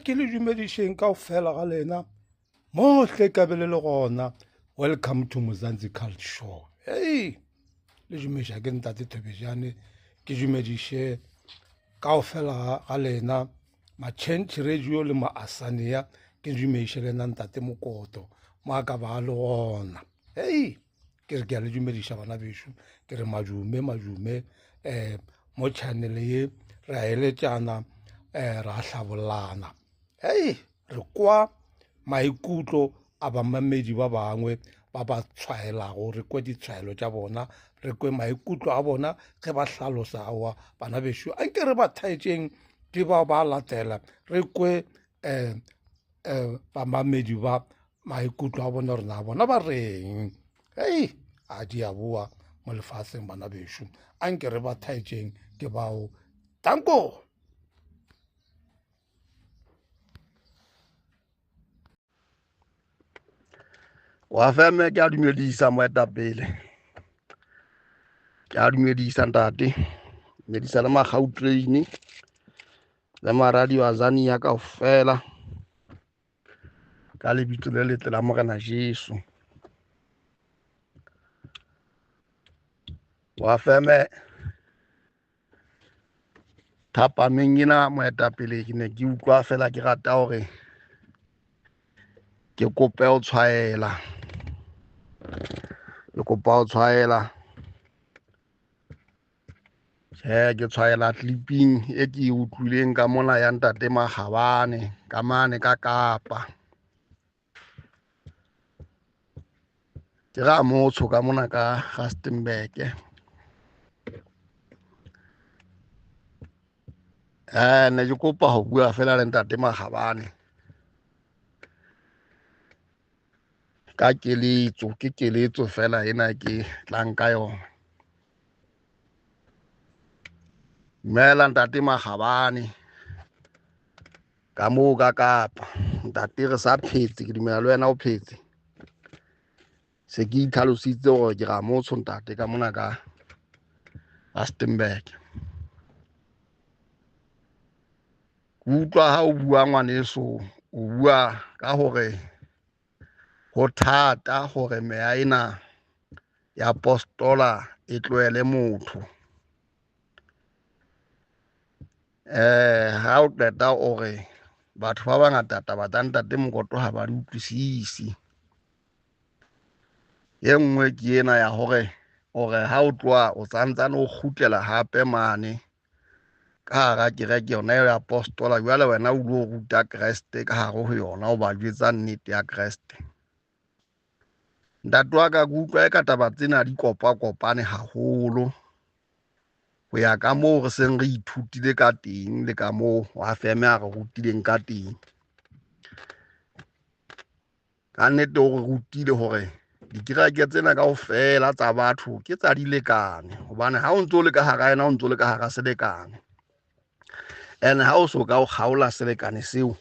Ke le dumedišeng kaofela ga lena mohle ka be le le gona. Welcome to Mzansi Cult Show. Hey, le dumeša ke ntate Thobejane, ke dumediše kaofela ga lena ma-Change Radio le ma-Asania, ke dumediše le nna ntate Mokoto mo a ka ba le gona. Hey, ke re ke a le dumediša bana bešo, ke re madume madume mo channel ye re a eletšana, ra hlabollana. Hey, re kwa maikutlo a bamamedi ba bangwe ba ba tshwaelago, re kwe ditshwaelo tša bona, re kwe maikutlo a bona ge ba hlalosa. Aowa bana bešo, anke re ba thaetšeng ke bao ba latela, re kwe bamamedi ba maikutlo a bona gore na bona ba reng. Hei, a di a boa mo lefaseng bana bešo, anke re ba thaetšeng ke bao. Danko. Wa feme, ke a dumedisa moetapele, ke a dumedisa ntate, dumedisa le Magautrain le maradio a Zania kaofela ka lebitso le letle la Morena Jesu. Wa feme, thapameng ena moetapele ke ne ke utlwa fela ke rata hore ke kope ho tshwaela, ke kopa ho tshwaela. Tjhe, ke tshwaela clipping e ke e utlwileng ka mona ya ntate Makgabane ka mane ka Kapa. Ke ra motsho ka mona ka Rustenburg. Ne ke kopa ho bua fela le ntate Makgabane ka keletso, ke keletso fela ena ke tlang ka yona. Dumela ntate Makgabane ka moo ka Kapa. Ntate re sa phetse, ke dumela le wena o phetse. Se ke itlhalositse hore ke ra motsho ntate ka mona ka Rustenburg. Ke utlwa ha o bua ngwaneso, o bua ka hore ho thata hore meya ena ya apostola e tlohele motho. Ha o qeta o re batho ba bangata taba tsa ntate Mokoto ha ba di utlwisisi. E nngwe ke ena ya hore o re ha o tloha o santsane o kgutlela hape mane ka hara kereke yona ya apostola, jwale wena o lo ruta Kreste ka hare ho yona, o ba jwetsa nnete ya Kreste. Ntate wa ka, ke utlwa eka taba tsena di kopa-kopane haholo ho ya ka moo re seng re ithutile ka teng le ka moo wa feme a re rutileng ka teng. Ka nnete o re rutile hore dikereke tsena kaofela tsa batho ke tsa dilekane, hobane ha o ntso le ka hara yena o ntso le ka hara selekane. Ene ha o so ka o kgaola selekane seo,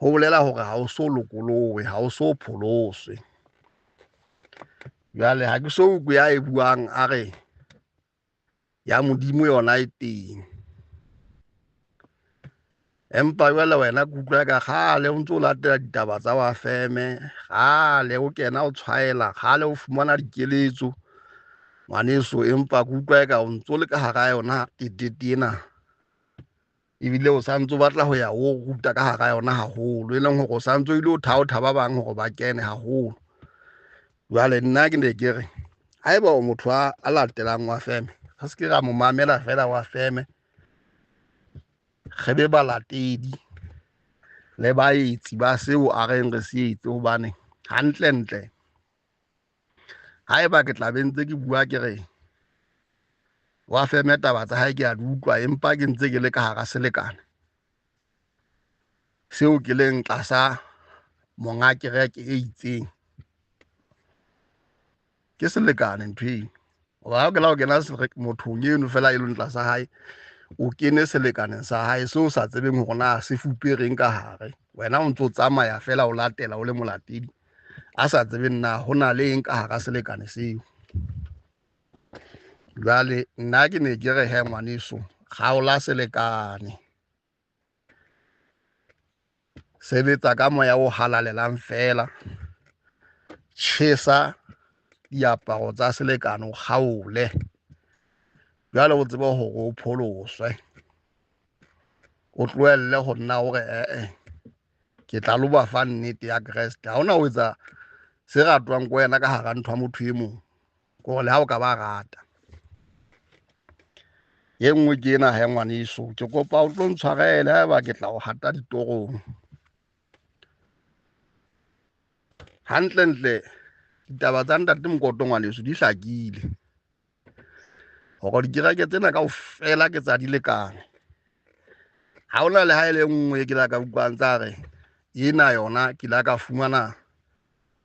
ho bolela hore ha o so lokolohe, ha o so pholoswe. Jwale ha ke so utlwe ya e buang a re ya Modimo yona e teng. Empa jwale wena ke utlwa ka kgale o ntso latela ditaba tsa wa feme, kgale o kena o tshwaela, kgale o fumana dikeletso ngwaneso, empa ke utlwa eka o ntso le ka hara yona tetete ena. Ebile o santse o batla ho ya o ruta ka hara yona haholo, e leng hore o santse o ile o thaotha ba bang hore ba kene haholo. Jwale nna ke ne ke re haeba o motho a latelang wa feme, re se ke ra mo mamela fela wa feme, re be balatedi le baetsi ba seo a reng re se etse. Hobane hantlentle haeba ke tla be ntse ke bua ke re wa feme taba tsa hae ke a di utlwa, empa ke ntse ke le ka hara selekane seo ke leng tlasa monga kereke e itseng, ke selekane ntho eno. Hoba ha o kena o kena mothong eno fela e leng tlasa hae, o kene selekaneng sa hae seo o sa tsebeng hore na se fupereng ka hare. Wena o ntso tsamaya fela o latela o le molatedi a sa tsebeng na ho na le eng ka hara selekane seo. Jwale nna ke ne ke re he ngwaneso, kgaola selekane. Sebetsa ka moya o halalelang fela. Tjhesa diaparo tsa selekane, o kgaole. Jwale o tsebe hore o pholoswe. O tlohelle ho nna hore ee ke tla lo ba fa nnete ya Kreste. Ha hona ho etsa se ratwang ko wena ka hara ntho ya motho e mong, ke hore le ha o ka ba rata. E nngwe ke ena he ngwaneso, ke kopa o tlo ntshwarele haeba ke tla o hata ditorong. Hantlentle ditaba tsa ntate Mokoto ngwaneso di hlakile hore dikereke tsena kaofela ke tsa dilekane. Ha hona le ha e le nngwe ke la ka utlwang tsa re ena yona ke la ka fumana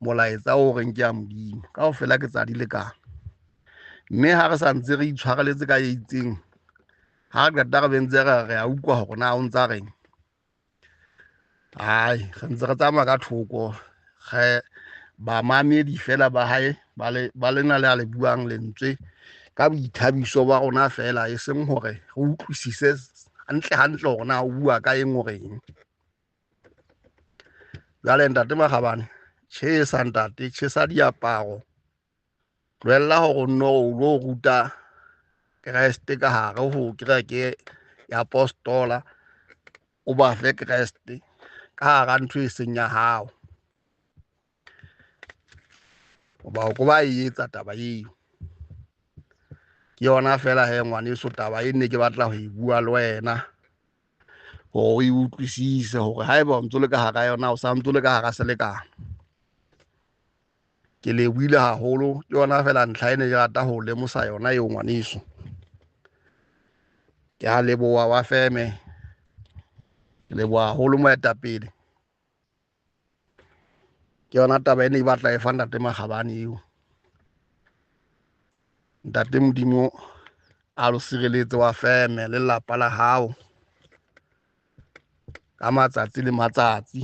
molaetsa o reng ke ya Modimo. Kaofela ke tsa dilekane. Mme ha re sa ntse re itshwareletse ka e itseng, ha re qeta re be ntse re a utlwa hore na o ntsa reng. Ai, re ntse re tsamaya ka thoko, re bamamedi fela ba hae ba lena le a le buang lentswe ka boithabiso ba rona fela, e seng hore re utlwisise hantle hantle hore na o bua ka eng o reng. Jwale ntate Makgabane, tjhesa ntate, tjhesa diaparo. Tlohella hore o nno o lo ruta Kreste ka hare ho kereke ya apostola, o ba fe Kreste ka hara ntho e seng ya hao. Hoba o ko ba e etsa taba eo. Ke yona fela he ngwaneso taba e ne ke batla ho e bua le wena hore o e utlwisise hore haeba o ntso le ka hara yona, o sa ntso le ka hara selekane. Ke lebohile haholo, ke yona fela ntlha e ne ke rata ho lemosa yona eo ngwaneso. Ke a leboha wa feme, ke leboha haholo moetapele. Ke yona taba e ne ke batla e fa ntate Makgabane eo. Ntate Modimo a lo sireletse wa feme le lelapa la hao ka matsatsi le matsatsi,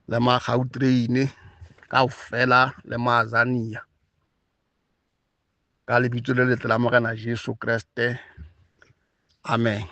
le Magautrain kaofela le Maazania, ka lebitso le letle la Morena Jesu Kreste. Amen.